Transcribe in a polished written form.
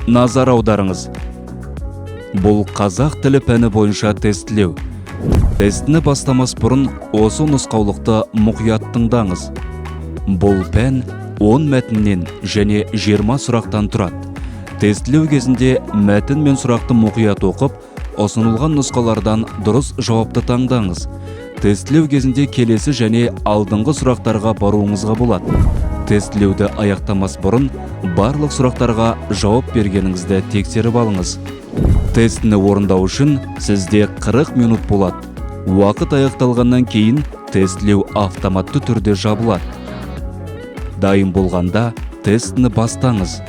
Назар аударыңыз! Бұл қазақ тілі пәні бойынша тестілеу. Тестіні бастамас бұрын осы нұсқаулықты мұқият тыңдаңыз. Бұл пән 10 мәтіннен және 20 сұрақтан тұрады. Тестілеу кезінде мәтін мен сұрақты мұқият оқып, ұсынылған нұсқалардан дұрыс жауапты таңдаңыз. Тестілеу кезінде келесі және алдыңғы сұрақтарға баруыңызға болады. Тестілеуді аяқтамас бұрын барлық сұрақтарға жауап бергеніңізді тексеріп алыңыз. Тестіні орындау үшін сізде 40 минут болады. Уақыт аяқталғаннан кейін тестілеу автоматты түрде жабылады. Дайын болғанда тестіні бастаңыз.